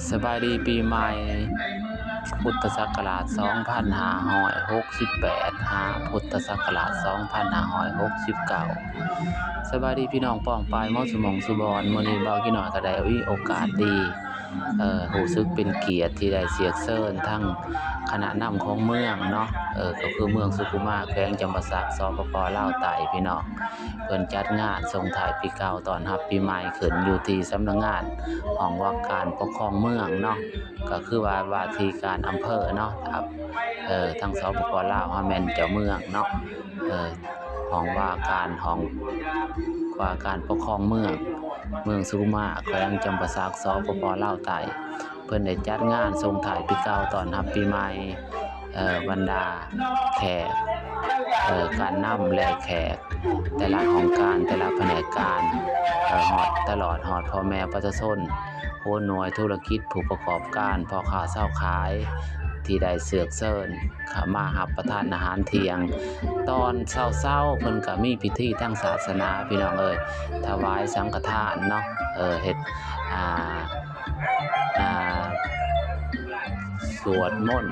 ສະບາຍດີປີໃໝ່ພຸດທະສັກກະລາດສອງພັນຫ້າຮ້ອຍຫົກສິບແປດ ຫາພຸດທະສັກກະລາດສອງພັນຫ້າຮ້ອຍຫົກສິບເກົ້າ. ສະບາຍດີພີ່ນ້ອງປ້ອງປາຍໝົດສູ່ໝ່ອງສູ່ບ່ອນ. ມື້ນີ້ບ່າວກີນ້ອຍກໍໄດ້ມີໂອກາດດີ ເອີ ຮູ້ສຶກເປັນກຽດທີ່ໄດ້ສຽກເຊີນທັງຄະນະນຳຂອງເມືອງເນາະ ເອີ ກໍຄືເມືອງສຸຂຸມາ ແຂວງຈຳປາສັກ ສປປ ລາວໃຕ້ ພີ່ນ້ອງ. ເພິ່ນຈັດງານສົ່ງທ້າຍປີເກົ່າຕ້ອນຮັບປີໃໝ່ ຂຶ້ນຢູ່ທີ່ສຳນັກງານຫ້ອງວ່າການປົກຄອງເມືອງເນາະ ກໍຄືວ່າ ວ່າທີ່ການອຳເພີເນາະ ເອີ ທາງ ສປປ ລາວ ເຮົາແມ່ນເຈົ້າເມືອງເນາະ ເອີ ຫ້ອງວ່າການ ຫ້ອງວ່າການປົກຄອງເມືອງ ເມືອງສຸຂຸມາ ແຂວງຈຳປາສັກ ສປປ ລາວໃຕ້ ເພິ່ນໄດ້ຈັດງານສົ່ງທ້າຍປີເກົ່າຕ້ອນຮັບປີໃໝ່ ເອີ ບັນດາແຂກ ເອີ ການນຳ ແລະ ແຂກແຕ່ລະຫ້ອງການ ແຕ່ລະພະແນກການ ເອີ ຮອດ ຕະຫຼອດຮອດພໍ່ແມ່ປະຊາຊົນ ຫົວໜ່ວຍທຸລະກິດ ຜູ້ປະກອບການ ພໍ່ຄ້າຊາວຂາຍ ທີ່ໄດ້ເຊືອກເຊີນເຂົ້າມາຮັບປະທານອາຫານທ່ຽງ. ຕອນເຊົ້າໆ ເພິ່ນກະມີພິທີທາງສາສະໜາ ພີ່ນ້ອງເອີຍ ຖວາຍສັງຄະທານເນາະ ເອີ ເຮັດ ອ່າ ອ່າ ສວດມົນ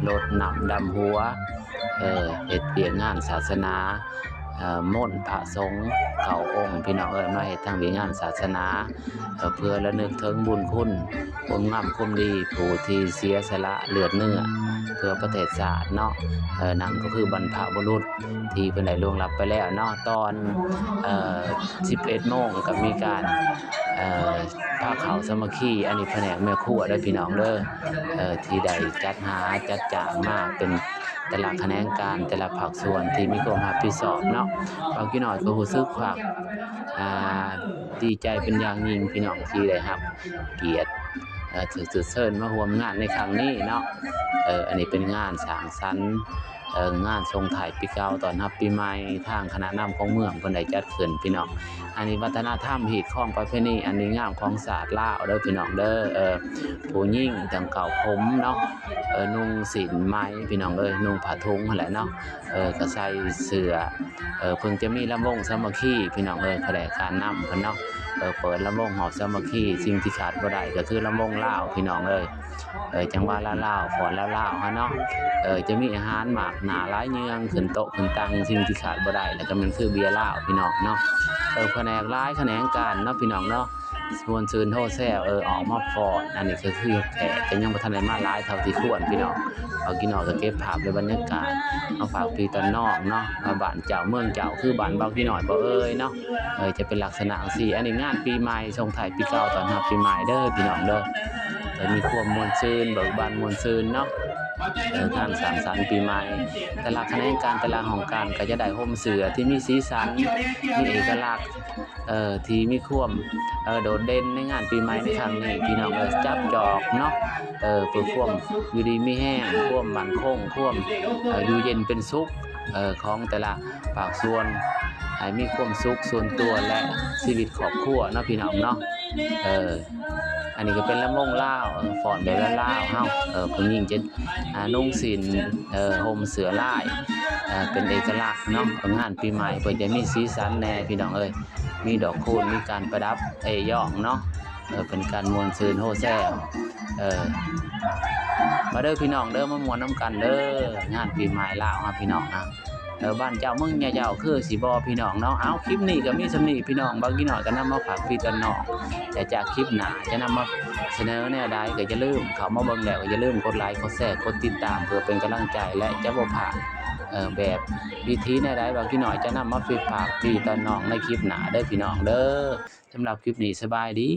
ລົດນ້ຳດຳຫົວ ເອີ ເຮັດວຽກງານສາສະໜາ ເອີ ມົນພະສົງເກົ້າອົງ ພີ່ນ້ອງເອີຍ ມາເຮັດທາງວຽກງານສາສະໜາ ເອີ ເພື່ອລະນຶກເຖິງບຸນຄຸນ ຄຸນງາມຄວາມດີ ຜູ້ທີ່ເສຍສະຫຼະເລືອດເນື້ອເພື່ອປະເທດຊາດເນາະ ເອີ ນັ້ນກໍຄືບັນພະບຸລຸດທີ່ເພິ່ນໄດ້ລ່ວງລັບໄປແລ້ວເນາະ. ຕອນ ເອີ ສິບເອັດໂມງກໍມີການ ເອີ ພາເຂົ້າສາມັກຄີ ອັນນີ້ພະແນກແມ່ຄົວເດີພີ່ນ້ອງເດີ ເອີ ທີ່ໄດ້ຈັດຫາຈັດຈ້າງມາເປັນແຕ່ລະຂະແໜງການ ແຕ່ລະພາກສ່ວນທີ່ມີຄວາມຮັບຜິດຊອບເນາະ. ເຮົາກີນ້ອຍກໍຮູ້ສຶກວ່າ ອ່າ ດີໃຈເປັນຢ່າງຍິ່ງ ພີ່ນ້ອງທີ່ໄດ້ຮັບກຽດ ເອີ ຖືກເຊີນມາຮ່ວມງານໃນຄັ້ງນີ້ເນາະ ເອີ ອັນນີ້ເປັນງານສ້າງສັນ ເອີ ງານສົ່ງທ້າຍປີເກົ່າຕ້ອນຮັບປີໃໝ່ ທາງຄະນະນຳຂອງເມືອງເພິ່ນໄດ້ຈັດຂຶ້ນ ພີ່ນ້ອງ. ອັນນີ້ວັດທະນະທຳຮີດຄອງປະເພນີອັນດີງາມຂອງຊາດລາວເດີພີ່ນ້ອງເດີ ເອີ ຜູ້ຍິງທັງເກົ້າຜົມເນາະ ເອີ ນຸ່ງສິ້ນໄໝ ພີ່ນ້ອງເອີຍ ນຸ່ງຜ້າຖົງຫັ້ນແຫຼະເນາະ ເອີ ກໍໃສ່ເສື້ອ ເອີ ເພິ່ນຈະມີລຳວົງສາມັກຄີ ພີ່ນ້ອງເອີຍ ພະແນກການນຳເພິ່ນເນາະ ເອີ ເປີດລຳວົງຮອບສາມັກຄີ ສິ່ງທີ່ຂາດບໍ່ໄດ້ກໍຄືລຳວົງລາວ ພີ່ນ້ອງເອີຍ ເອີ ຈັງຫວະລາວໆ ຟ້ອນລາວໆ ເຮົາເນາະ ເອີ ຈະມີອາຫານມາກໜ້າຫຼາຍເຍືອງ ຂຶ້ນໂຕະຂຶ້ນຕັ່ງ ສິ່ງທີ່ຂາດບໍ່ໄດ້ແລ້ວກໍແມ່ນຄືເບຍລາວ ພີ່ນ້ອງເນາະ ເອີ ພະແນກຫຼາຍຂະແໜງການເນາະ ພີ່ນ້ອງເນາະ ມ່ວນຊື່ນໂຮແຊວ ເອີ ອອກມາຟ້ອນ ອັນນີ້ກໍຄືແຂກກໍຍັງບໍ່ທັນໄດ້ມາຫຼາຍເທົ່າທີ່ຄວນ ພີ່ນ້ອງ ເຮົາກີນ້ອຍກໍເກັບພາບແລະບັນຍາກາດມາຝາກພີ່ຕອນນ້ອງເນາະ ວ່າບ້ານເຈົ້າເມືອງເຈົ້າຄືບ້ານເຮົາກີນ້ອຍບໍ່ເອີຍເນາະ ເອີ ຈະເປັນລັກສະນະຈັ່ງຊີ້. ອັນນີ້ງານປີໃໝ່ ສົ່ງທ້າຍປີເກົ່າ ຕ້ອນຮັບປີໃໝ່ເດີພີ່ນ້ອງເດີ ເອີ ມີຄວາມມ່ວນຊື່ນ ເບີກບານມ່ວນຊື່ນເນາະ ເອີ ງານສ້າງສັນປີໃໝ່ ແຕ່ລະຂະແໜງການ ແຕ່ລະຫ້ອງການກໍຈະໄດ້ຫົ່ມເສື້ອທີ່ມີສີສັນ ມີເອກະລັກ ເອີ ທີ່ມີຄວາມ ເອີ ໂດດເດັ່ນໃນງານປີໃໝ່ໃນຄັ້ງນີ້ ພີ່ນ້ອງເອີຍ ຈັບຈອກເນາະ ເອີ ເພື່ອຄວາມຢູ່ດີມີແຮງ ຄວາມໝັ້ນຄົງ ຄວາມ ເອີ ຢູ່ເຢັນເປັນສຸກ ເອີ ຂອງແຕ່ລະພາກສ່ວນ ໃຫ້ມີຄວາມສຸກສ່ວນຕົວ ແລະ ຊີວິດຄອບຄົວເນາະ ພີ່ນ້ອງເນາະ ເອີ ອັນນີ້ກໍເປັນລຳວົງລາວ ເອີ ຟ້ອນແບບລາວໆ ເຮົາ ເອີ ຜູ້ຍິງຈະ ອ່າ ນຸ່ງສິ້ນ ເອີ ຫົ່ມເສື້ອລາຍ ເອີ ເປັນເອກະລັກເນາະ ງານປີໃໝ່ເພິ່ນຈະມີສີສັນແດ່ ພີ່ນ້ອງເອີຍ ມີດອກຄູນ ມີການປະດັບເອ້ຢອງເນາະ ເອີ ເປັນການມ່ວນຊື່ນໂຮແຊວ ເອີ ມາເດີພີ່ນ້ອງເດີ ມາມ່ວນນຳກັນເດີ ງານປີໃໝ່ລາວເຮົາ ພີ່ນ້ອງເນາະ ເອີ ບ້ານເຈົ້າເມືອງເຈົ້າຄືຊິບໍ່ ພີ່ນ້ອງເນາະ. ເອົາ ຄລິບນີ້ກໍມີສ່ຳນີ້ ພີ່ນ້ອງ ບ່າວກີນ້ອຍກໍນຳມາຝາກພີ່ຕອນນ້ອງ ແລະ ຈາກຄລິບໜ້າຈະນຳມາສະເໜີແນວໃດ ກໍຢ່າລືມເຂົ້າມາເບິ່ງແລ້ວ ກໍຢ່າລືມກົດໄລ ກົດແຊ ກົດຕິດຕາມ ເພື່ອເປັນກຳລັງໃຈ ແລະ ຈະບໍ່ພາດ ເອີ ແບບວິທີແນວໃດ ບ່າວກີນ້ອຍຈະນຳມາຝາກພີ່ຕອນນ້ອງໃນຄລິບໜ້າເດີ ພີ່ນ້ອງເດີ. ສຳລັບຄລິບນີ້ ສະບາຍດີ.